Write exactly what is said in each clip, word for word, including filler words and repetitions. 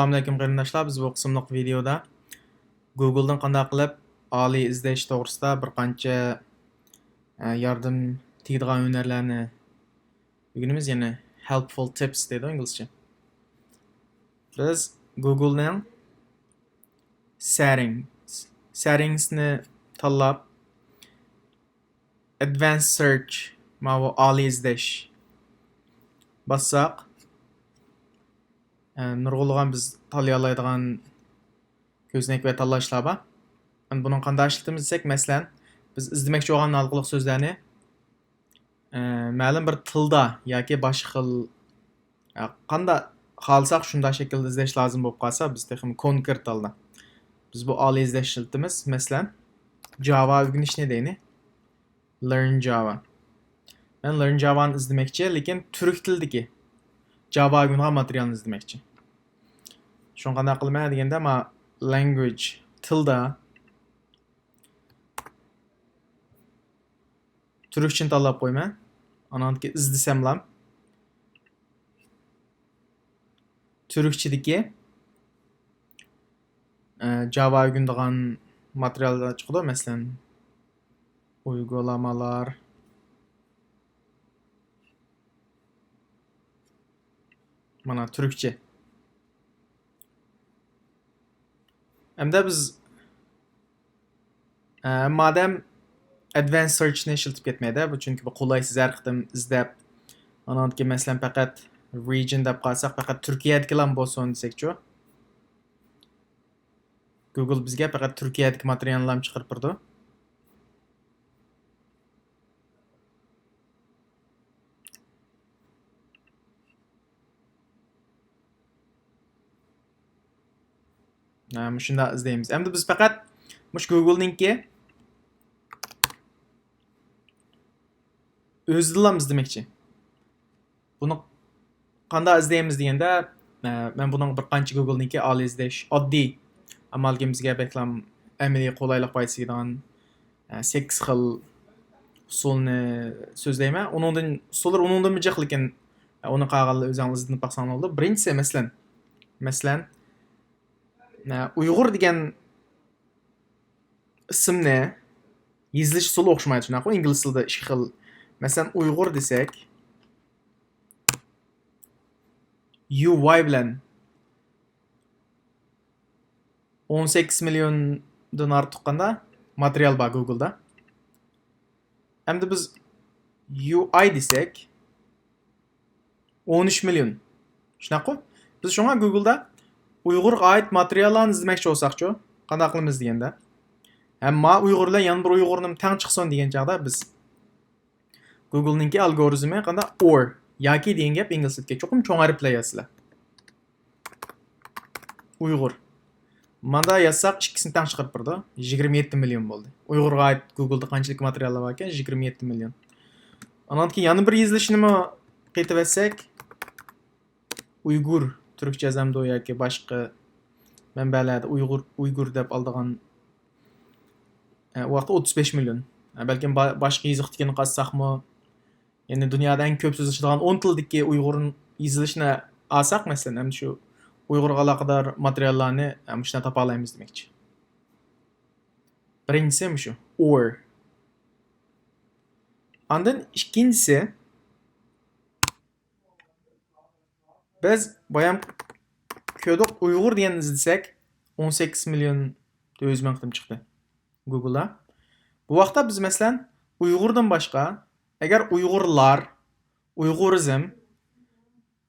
ئەسسالامۇئەلەيكۇم قېرىنداشلار، بىز بۇ قىسىملىق ۋىدېيودا گوگلدىن قانداق قىلىپ ئالىي ئىزدەش توغرىسىدا بىر قانچە، ئە، ياردىمى تېگىدىغان ھۈنەرلەرنى ئۆگىنىمىز، يەنى helpful tips دەيدۇ ئىنگلىزچە. بىز گوگلنىڭ settings، settings نى تاللاپ، advanced search، ماۋۇ ئالىي ئىزدەش باسساق، ئە، نۇرغۇنلىغان بىز تاللىيالايدىغان كۆزنەك ۋە تاللاشلار بار. ئەمدى بۇنىڭ قانداق ئىشلىتىمىز دېسەك، مەسىلەن، بىز ئىزدىمەكچى بولغان ھالقىلىق سۆزلەرنى، ئە، مەلۇم بىر تىلدا ياكى باشقا خىل، ئە، قانداق خالىساق شۇنداق شەكىلدە ئىزدەش لازىم بولۇپ قالسا، بىز تېخىمۇ كونكرېت ھالدا بىز بۇ ئالىي ئىزدەش ئىشلىتىمىز. مەسىلەن، جاۋا ئۆگىنىشنى دەيلى. Learn Java. مەن Learn Java نى ئىزدىمەكچى، لېكىن تۈرك تىلىدىكى جاۋا ئۆگىنىدىغان ماتېرىيالنى ئىزدىمەكچى. شۇڭا قانداق قىلىمەن دېگەندە، ما language، تىلدا تۈركچىنى تاللاپ قويىمەن. ئاناندىكى ئىزدىسەملا تۈركچىدىكى، ئە، جاۋا ئۆگىنىدىغان ماتېرىياللار چىقىدۇ، مەسىلەن، ئۇيغۇرلامالار. مانا تۈركچە. ئەمدى بىز، ئە، مادەم advanced search نى ئىشلىتىپ كەتمەيدۇ، بۇ چۈنكى بۇ قولايسىز، ھەر قېتىم ئىزدەپ، ئاناندىكى مەسىلەن پەقەت region دەپ قالساق، پەقەت تۈركىيەدىكىلا بولسۇن دېسەكچۇ؟ گوگل بىزگە پەقەت تۈركىيەدىكى ماتېرىياللارنى چىقىرىپ بېرىدۇ. ھە، مۇشۇنداق ئىزدەيمىز. ئەمدى بىز پەقەت مۇشۇ گوگلنىڭكى ئۆزىدىنلا ئىزدىمەكچى. بۇنى قانداق ئىزدەيمىز دېگەندە، ئە، مەن بۇنىڭ بىر قانچە گوگلنىڭكى ئالىي ئىزدەش، ئاددىي، ئەمما لېكىن بىزگە بەكلا ئەمەلىي قولايلىق پايدا تېگىدىغان، ئە، سەككىز خىل ئۇسۇلنى سۆزلەيمەن. ئۇنىڭدىن، ئۇسۇللىرى ئۇنىڭدىنمۇ جىق، لېكىن، ئە، ئۇنى قالغانلار ئۆزۈڭلار ئىزدىنىپ باقساڭلار بولىدۇ. بىرىنچىسى، مەسىلەن، مەسىلەن، ئە، ئۇيغۇر دېگەن ئىسىمنى يېزىلىش ئۇسۇلى ئوخشىمايدۇ، شۇنداققۇ؟ ئىنگلىز تىلىدا ئىككى خىل. مەسىلەن، ئۇيغۇر دېسەك، يۇ ۋاي بىلەن ئون سەككىز مىليوندىن ئارتۇق قاندا ماتېرىيال بار گوگلدا. ئەمدى بىز يۇ ئاي دېسەك، ئون ئۈچ مىليون. شۇنداققۇ؟ بىز شۇڭا گوگلدا ئۇيغۇرغا ئائىت ماتېرىياللارنى ئىزدىمەكچى بولساقچۇ، قانداق قىلىمىز دېگەندە، ھەم ما ئۇيغۇر بىلەن يەنە بىر ئۇيغۇرنىمۇ تەڭ چىقسۇن دېگەن چاغدا بىز گوگلنىڭكى ئالگورىزمى قانداق، ئور ياكى دېگەن گەپ ئىنگلىز تىلىدىكى، چوقۇم چوڭ ھەرپ بىلەن يازىسىلەر. ئۇيغۇر. ماندا يازساق ئىككىسىنى تەڭ چىقىرىپ بېرىدۇ. يىگىرمە يەتتە مىليون بولدى. ئۇيغۇرغا ئائىت گوگلدا قانچىلىك ماتېرىياللار باركەن؟ يىگىرمە يەتتە مىليون. ئاناندىن كېيىن يەنە بىر يېزىلىشىنىمۇ قېتىۋەتسەك، ئۇيغۇر، تۈركچە يازامدۇ ياكى باشقا مەنبەلەردە ئۇيغۇر، ئۇيغۇر دەپ ئالىدىغان، ئە، ئۇ ۋاقىتتا ئوتتۇز بەش مىليون. ئە، بەلكىم با-، باشقا يېزىقتىكىنى قاتساقمۇ، يەنى دۇنيادا ئەڭ كۆپ سۆزلىشىدىغان ئون تىلدىكى ئۇيغۇر يېزىلىشىنى ئالساق، مەسىلەن، ئەمدى شۇ ئۇيغۇرغا ئالاقىدار ماتېرىياللارنى، ئە، مۇشۇنداق تاپالايمىز دېمەكچى. بىرىنچىسى مۇشۇ، ئور. ئاندىن ئىككىنچىسى، بىز بايام كۆردۇق، ئۇيغۇر دېگەننى ئىزدىسەك، ئون سەككىز مىليون تۆت يۈز مىڭ قېتىم چىقتى گوگلدا. بۇ ۋاقىتتا بىز، مەسىلەن، ئۇيغۇردىن باشقا، ئەگەر ئۇيغۇرلار، ئۇيغۇرىزم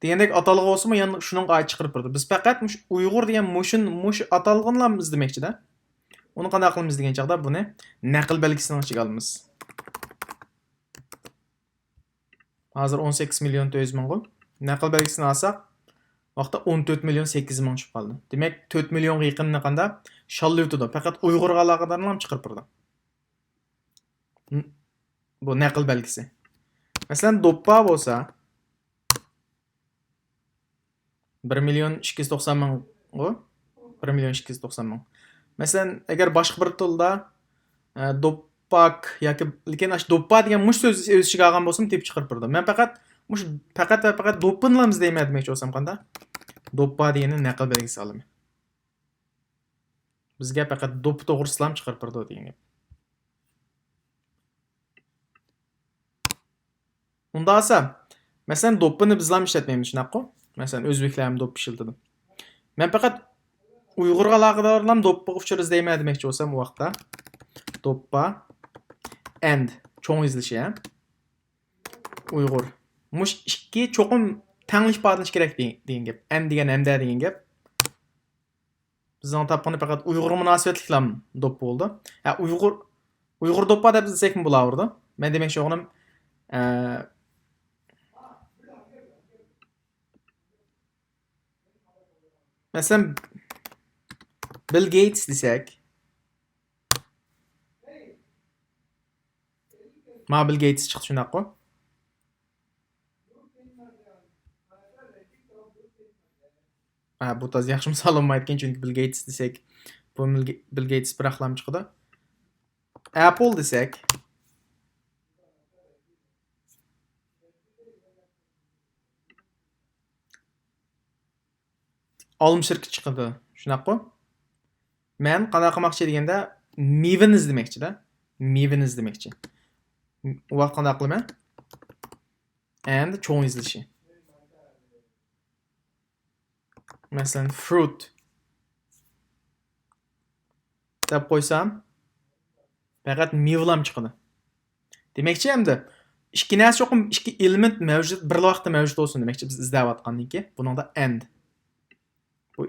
دېگەندەك ئاتالغۇ بولسىمۇ، يەنە شۇنىڭغا ئائىت چىقىرىپ بېرىدۇ. بىز پەقەت مۇشۇ ئۇيغۇر دېگەن مۇشۇ، مۇشۇ ئاتالغۇنىلا ئىزدىمەكچىدە. ئۇنى قانداق قىلىمىز دېگەن چاغدا، بۇنى نەقىل بەلگىسىنىڭ ئىچىگە ئالىمىز. ھازىر ئون سەككىز مىليون تۆت يۈز مىڭغۇ. نەقىل بەلگىسىنى ئالساق، ۋاقىتتا ئون تۆت مىليون سەككىز يۈز مىڭ چۈشۈپ قالدى. دېمەك، تۆت مىليونغا يېقىنىنى قاندا شاللىۋېتىدۇ. پەقەت ئۇيغۇرغا ئالاقىدارلا چىقىرىپ بېرىدۇ. ن-، بۇ نەقىل بەلگىسى. مەسىلەن، دوپپا بولسا، بىر مىليون ئىككى يۈز توقسان مىڭغۇ؟ بىر مىليون ئىككى يۈز توقسان مىڭ. مەسىلەن، ئەگەر باشقا بىر تىلدا، ئە، دوپپاك ياكى، لېكىن ئاشۇ دوپپا دېگەن مۇشۇ سۆز ئۆز ئىچىگە ئالغان بولسىمۇ تېپىپ چىقىرىپ بېرىدۇ. مەن پەقەت مۇشۇ، پەقەت ۋە پەقەت دوپپىنىلا ئىزدەيمەن دېمەكچى بولسام قانداق؟ دوپپا دېگەننى نەقىل بەلگىسى ئالىمەن. بىزگە پەقەت دوپپا توغرىسىلام چىقىرىپ بېرىدۇ دېگەن گەپ. ئۇنداق بولسا، مەسىلەن، دوپپىنى بىزلام ئىشلەتمەيمىز، شۇنداققۇ؟ مەسىلەن، ئۆزبېكلەرمۇ دوپپا ئىشلىتىدۇ. مەن پەقەت ئۇيغۇرغا ئالاقىدارلام دوپپىغا ئۇچۇر ئىزدەيمەن دېمەكچى بولسام، ئۇ ۋاقىتتا دوپپا، ئەند، چوڭ يېزىلىشى، ھە؟ ئۇيغۇر. مۇش ئىككى چوقۇم تەڭلا ئىپادىلىنىشى كېرەك دېگەن، دېگەن گەپ. ئەند دېگەن ھەمدە دېگەن گەپ. بىزنىڭ تاپقىنى پەقەت ئۇيغۇرغا مۇناسىۋەتلىكلام دوپپا بولىدۇ. ھە، ئۇيغۇر، ئۇيغۇر دوپپا دەپ ئىزدىسەكمۇ بولاۋېرىدۇ. مەن دېمەكچى بولغىنىم، ئە، مەسىلەن، بىل گېيتس دېسەك، ما بىل گېيتس چىقتى، شۇنداققۇ؟ ھە، بۇ تازا ياخشى مىسال بولمايدىكەن، چۈنكى بىل گېيتس دېسەك، بۇ بىل گېيتس بىراقلام چىقىدۇ. ئەپل دېسەك، ئالما شىركىتى چىقىدۇ. شۇنداققۇ؟ مەن قانداق قىلماقچى دېگەندە، مېۋىنى ئىزدىمەكچىدە. مېۋىنى ئىزدىمەكچى. ئۇ ۋاقىت قانداق قىلىمەن؟ ئەند چوڭ يېزىلىشى. مەسىلەن، فروت دەپ قويسام، پەقەت مېۋىلام چىقىدۇ. دېمەكچى، ئەمدى ئىككى نەرسە چوقۇم، ئىككى ئېلېمېنت مەۋجۇت، بىر ۋاقىتتا مەۋجۇت بولسۇن دېمەكچى، بىز ئىزدەۋاتقاندىن كېيىن. بۇنىڭدا ئەند. بۇ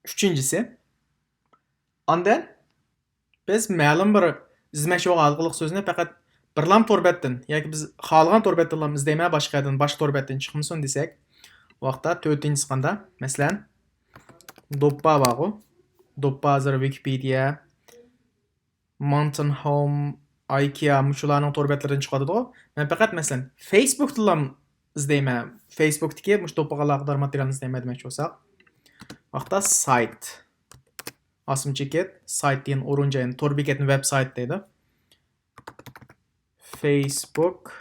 ئۈچىنچىسى. ئاندىن بىز مەلۇم بىر ئىزدىمەكچى بولغان ھالقىلىق سۆزنى پەقەت بىرلام تور بەتتىن ياكى بىز خالىغان تور بەتتىنلا ئىزدەيمەن، باشقا يەردىن، باشقا تور بەتتىن چىقمىسۇن دېسەك، ۋاقىتتا تۆتىنچىسى قاندا؟ مەسىلەن، دوپپا بارغۇ. دوپپا ھازىر ۋىكىپېدىيە، ماۋنتېن ھوم، ئايكىيا، مۇشۇلارنىڭ تور بەتلىرىدىن چىقىۋاتىدىغۇ. مەن پەقەت، مەسىلەن، فېيسبۇكتىنلا ئىزدەيمەن. فېيسبۇكتىكى مۇشۇ دوپپىغا ئالاقىدار ماتېرىيالنى ئىزدەيمەن دېمەكچى بولساق، ۋاقىتتا سايت. ئاسما چېكىت، سايت دېگەن ئورۇن جايىنى، تور بېكەتنى ۋېب سايت دەيدۇ. فېيسبۇك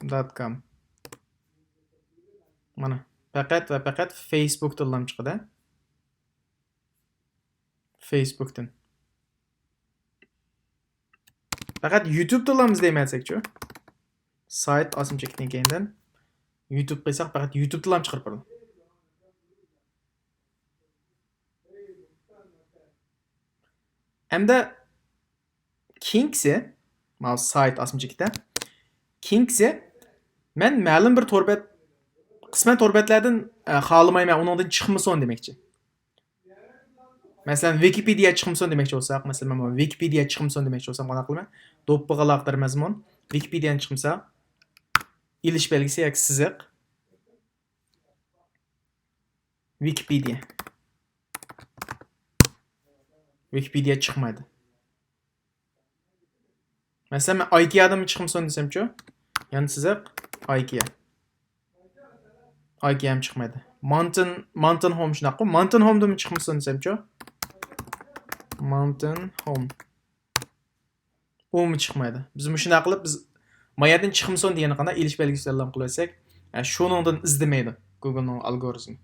دوت كوم. مانا، پەقەت ۋە پەقەت فېيسبۇكتىنلا چىقىدۇ. فېيسبۇكتىن. پەقەت يۇتۇبتىنلا ئىزدەيمەن دېسەكچۇ. سايت ئاسما چېكىتتىن كېيىندىن يۇتۇب قىلساق، پەقەت يۇتۇبتىنلا چىقىرىپ بېرىدۇ. ئەمدى كېيىنكىسى، ماۋۇ سايت ئاسما چېكىتتە. كېيىنكىسى، مەن مەلۇم بىر تور بەت، قىسمەن تور بەتلەردىن، ئە، خالىمايمەن، ئۇنىڭدىن چىقمىسۇن دېمەكچى. مەسىلەن، ۋىكىپېدىيە چىقمىسۇن دېمەكچى بولساق، مەسىلەن، مەن ۋىكىپېدىيە چىقمىسۇن دېمەكچى بولسام، قانداق قىلىمەن؟ دوپپىغا ئالاقىدار مەزمۇن، ۋىكىپېدىيەدىن چىقمىسا، ئېلىش بەلگىسى ياكى سىزىق. ۋىكىپېدىيە. ۋىكىپېدىيە چىقمايدۇ. مەسىلەن، مەن ئايكىيادىنمۇ چىقمىسۇن دېسەمچۇ؟ يان سىزىق، ئايكىيا. ئايكىيام چىقمايدۇ. ماۋنتېن، ماۋنتېن ھوم شۇنداققۇ؟ ماۋنتېن ھومدىنمۇ چىقمىسۇن دېسەمچۇ؟ ماۋنتېن ھوم. ئۇمۇ چىقمايدۇ. بىز مۇشۇنداق قىلىپ، بىز ما يەردىن چىقمىسۇن دېگەننى قانداق ئېلىش بەلگىسى ئېلان قىلىۋەتسەك، ئە، شۇنىڭدىن ئىزدىمەيدۇ گۇگلنىڭ ئالگورىزمى.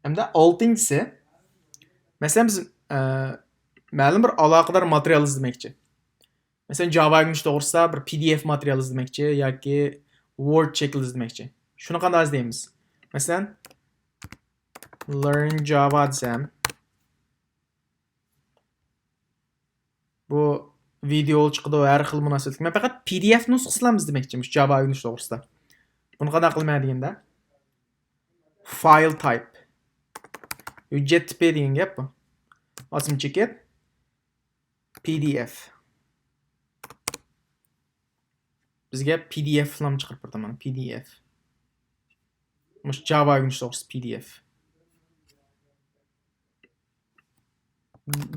ھەمدە ئالتىنچىسى، مەسىلەن، بىز، ئە، مەلۇم بىر ئالاقىدار ماتېرىيال ئىزدىمەكچى. مەسىلەن، جاۋا ئۆگىنىش توغرىسىدا بىر پى دى ئېف ماتېرىيال ئىزدىمەكچى ياكى ۋورد شەكلىدە ئىزدىمەكچى. شۇنى قانداق ئىزدەيمىز؟ مەسىلەن، لېرن جاۋا دېسەم، بۇ ۋىدېئو چىقىدۇ، ھەر خىل مۇناسىۋەتلىك. مەن پەقەت پى دى ئېف نۇسخىسىلا ئىزدىمەكچى، مۇشۇ جاۋا ئۆگىنىش توغرىسىدا. بۇنى قانداق قىلىمەن دېگەندە، فايل تايپ. ھۆججەت تىپى دېگەن گەپ بۇ. ئاسما چېكىت، پى دى ئېف. بىزگە پى دى ئېفلام چىقىرىپ بېرىدۇ، مانا، پى دى ئېف. مۇشۇ جاۋا ئۆگىنىش توغرىسىدا پى دى ئېف.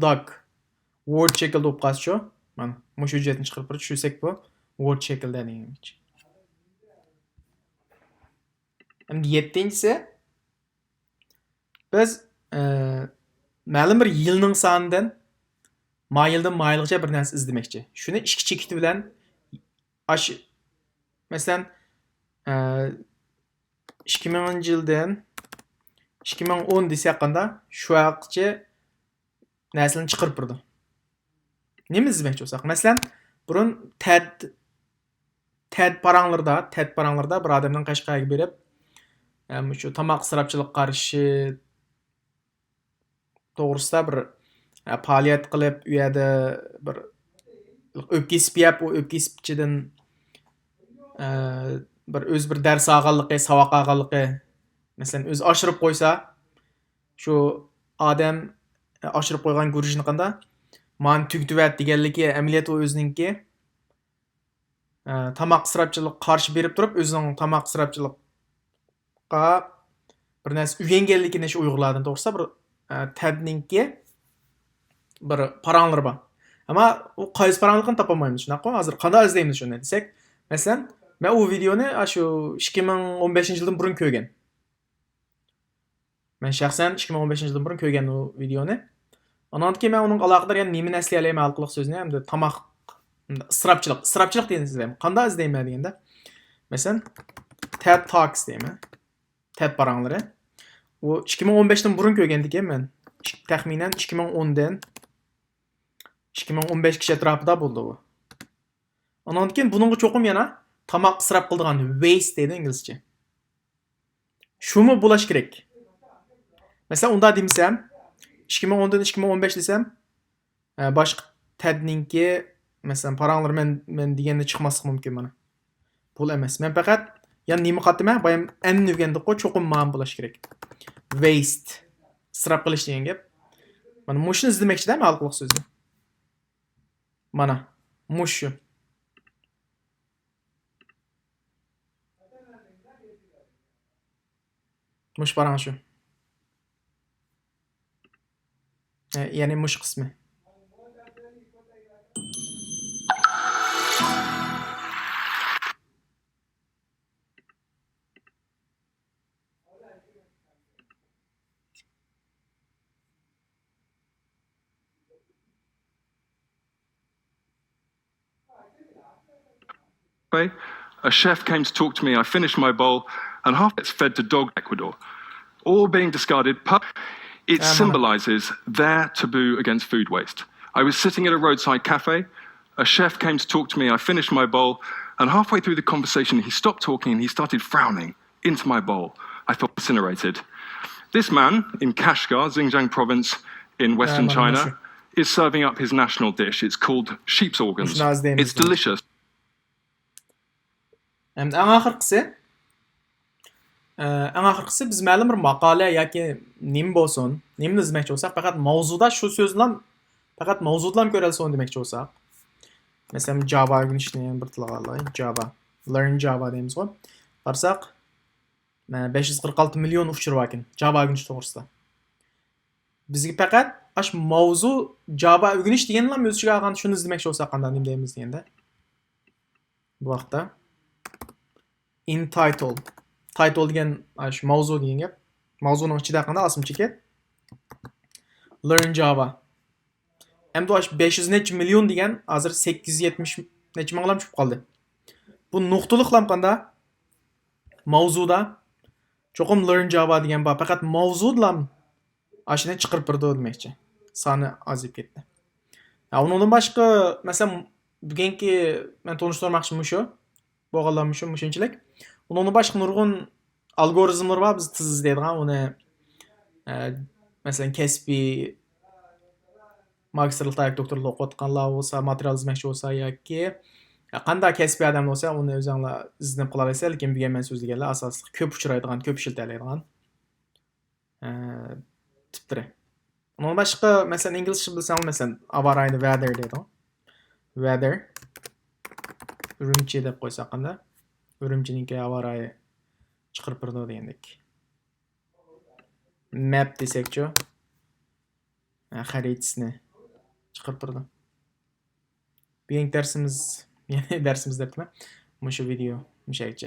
داك. ۋورد شەكىلدە بولۇپ قالسىچۇ؟ مانا، مۇشۇ ھۆججەتنى چىقىرىپ بېرىدۇ، چۈشۈرسەك بۇ ۋورد شەكىلدە دېگەنچە. ئەمدى يەتتىنچىسى، بىز، ئە، مەلۇم بىر يىلنىڭ سانىدىن ما يىلدىن ما يىلغىچە بىر نەرسە ئىزدىمەكچى. شۇنى ئىككى چېكىتى بىلەن ئاشۇ مەسىلەن، ئىككى مىڭىنچى يىلدىن ئىككى مىڭ ئون دېسەك قاندا، شۇ ۋاقىتقىچە نەرسىلەرنى چىقىرىپ بېرىدۇ. نېمە ئىزدىمەكچى بولساق، مەسىلەن، بۇرۇن تەد، تەد پاراڭلىرىدا، تەد پاراڭلىرىدا بىر ئادەمنىڭ قەشقەرگە بېرىپ، ئەم، شۇ تاماق ئىسراپچىلىققا قارشى توغرىسىدا بىر، ئە، پائالىيەت قىلىپ، ئۇ يەردە بىر ئۆپكە ئېسىپ يەپ، ئۇ ئۆپكە ئېسىپ ئىچىدىن، ئە، بىر ئۆزى بىر دەرس ئالغانلىقى، ساۋاق ئالغانلىقى، مەسىلەن، ئۆزى ئاشۇرۇپ قويسا، شۇ ئادەم، ئە، ئاشۇرۇپ قويغان گۈرۈچنى قاندا، مانا تۈگىتىۋەت دېگەنلىكى، ئەمەلىيەت ئۇ ئۆزىنىڭكى، ئە، تاماق ئىسراپچىلىققا قارشى بېرىپ تۇرۇپ، ئۆزىنىڭ تاماق ئىسراپچىلىققا بىر نەرسە ئۆگەنگەنلىكىنى شۇ ئۇيغۇرلاردىن توغرىسىدا بىر، ئە، تەدنىڭكى بىر پاراڭلىرى بار. ئەمما ئۇ قايسى پاراڭلىقىنى تاپالمايمىز، شۇنداققۇ؟ ھازىر قانداق ئىزدەيمىز شۇنى دېسەك، مەسىلەن، مەن ئۇ ۋىدېئونى ئاشۇ ئىككى مىڭ ئون بەشىنچى يىلدىن بۇرۇن كۆرگەن. مەن شەخسەن ئىككى مىڭ ئون بەشىنچى يىلدىن بۇرۇن كۆرگەن ئۇ ۋىدېئونى. ئانىڭدىن كېيىن مەن ئۇنىڭغا ئالاقىدار يەنە نېمىنى ئەسلىيەلەيمەن ھالقىلىق سۆزنى، ئەمدى تاماق، ئىسراپچىلىق، ئىسراپچىلىق دېگەننى ئىزدەيمەن. قانداق ئىزدەيمەن دېگەندە، مەسىلەن، تەد تاكس دەيمەن. تەد پاراڭلىرى. ئۇ ئىككى مىڭ ئون بەشتىن بۇرۇن كۆرگەندىكىن مەن، تەخمىنەن ئىككى مىڭ ئوندىن ئىككى مىڭ ئون بەشكىچە ئەتراپىدا بولدى ئۇ. ئانىڭدىن كېيىن بۇنىڭغا چوقۇم يەنە تاماق ئىسراپ قىلىدىغان ۋېيست دەيدۇ ئىنگلىزچە. شۇمۇ بولاش كېرەك. مەسىلەن، ئۇنداق دېمىسەم، ئىككى مىڭ ئوندىن ئىككى مىڭ ئون بەش دېسەم، ئە، باشقا تەدنىڭكى، مەسىلەن، پاراڭلىرى مەن، مەن دېگەندە چىقماسلىقى مۇمكىن مانا. بۇلا ئەمەس. مەن پەقەت يەنە نېمە قاتتىمەن؟ بايام ئەن ئۆگەندۇققۇ، چوقۇم مانا بولاش كېرەك. ۋېيست. ئىسراپ قىلىش دېگەن گەپ. مانا مۇشۇنى ئىزدىمەكچىدە مەن ھالقىلىق سۆزنى. مانا مۇشۇ. مۇشۇ پاراڭ شۇ. ئە، يەنى مۇشۇ قىسمى. A chef came to talk to me. I finished my bowl and half it's fed to dog Ecuador. All being discarded. Pu- it symbolizes their taboo against food waste. I was sitting at a roadside cafe. A chef came to talk to me. I finished my bowl and halfway through the conversation, he stopped talking and he started frowning into my bowl. I felt incinerated. This man in Kashgar, Xinjiang province in western China, is serving up his national dish. It's called sheep's organs. It's delicious. ئەمدى ئەڭ ئاخىرقىسى، ئە، ئەڭ ئاخىرقىسى بىز مەلۇم بىر ماقالە ياكى نېمە بولسۇن، نېمىنى ئىزدىمەكچى بولساق، پەقەت ماۋزۇدا شۇ سۆزنىلا، پەقەت ماۋزۇدىلا كۆرەلسۇن دېمەكچى بولساق. مەسىلەن، جاۋا ئۆگىنىشنى بىر تىلغا ئالاي. جاۋا. Learn Java دەيمىزغۇ. قارىساق، مانا بەش يۈز قىرىق ئالتە مىليون ئۇچۇر باركەن جاۋا ئۆگىنىش توغرىسىدا. بىزگە پەقەت ئاشۇ ماۋزۇ جاۋا ئۆگىنىش دېگەنلا ئۆز ئىچىگە ئالغان، شۇنى ئىزدىمەكچى بولساق قانداق نېمە دەيمىز دېگەندە. بۇ ۋاقىتتا in title. Title دېگەن ئاشۇ ماۋزۇ دېگەن گەپ. ماۋزۇنىڭ ئىچىدە قانداق ئاسما چېكىت. Learn Java. ئەمدى ئاشۇ بەش يۈز نەچچە مىليون دېگەن ھازىر سەككىز يۈز يەتمىش نەچچە مىڭلام چۈشۈپ قالدى. بۇ نۇقتىلىقلام قاندا؟ ماۋزۇدا چوقۇم Learn Java دېگەن بار. پەقەت ماۋزۇدىلام ئاشۇنى چىقىرىپ بېرىدۇ دېمەكچى. سانى ئازىيىپ كەتتى. ھە، ئۇنىڭدىن باشقا، مەسىلەن، بۈگۈنكى مەن تونۇشتۇرماقچى مۇشۇ. بولغانلار مۇشۇ، مۇشۇنچىلىك. ئۇنىڭدىن باشقا نۇرغۇن ئالگورىزملار بار، بىز تېز ئىزدەيدىغان. ئۇنى، ئە، مەسىلەن، كەسپىي ماگىستىرلىقتا ياكى دوكتورلۇق ئوقۇۋاتقانلار بولسا، ماتېرىيال ئىزدىمەكچى بولسا ياكى، يا، قانداق كەسپىي ئادەم بولسا، ئۇنى ئۆزۈڭلار ئىزدىنىپ قىلالايسىلەر. لېكىن بۈگۈن مەن سۆزلىگەنلەر ئاساسلىق كۆپ ئۇچرايدىغان، كۆپ ئىشلىتەلەيدىغان. ئە، تىپلىرى. ئۇنىڭدىن باشقا، مەسىلەن، ئىنگلىزچە بىلسەڭلار، مەسىلەن، ھاۋا رايىنى weather دەيدۇ. Weather. ئۈرۈمچى دەپ قويساق قانداق؟ ئۈرۈمچىنىڭكى ھاۋا رايى چىقىرىپ بېرىدۇ دېگەندەك. Map دېسەكچۇ؟ ھە، خەرىتىسىنى چىقىرىپ بېرىدۇ. بۈگۈنكى دەرسىمىز، يەنى دەرسىمىز دەپتىمەن. مۇشۇ ۋىدېئو مۇشۇ يەرگىچە.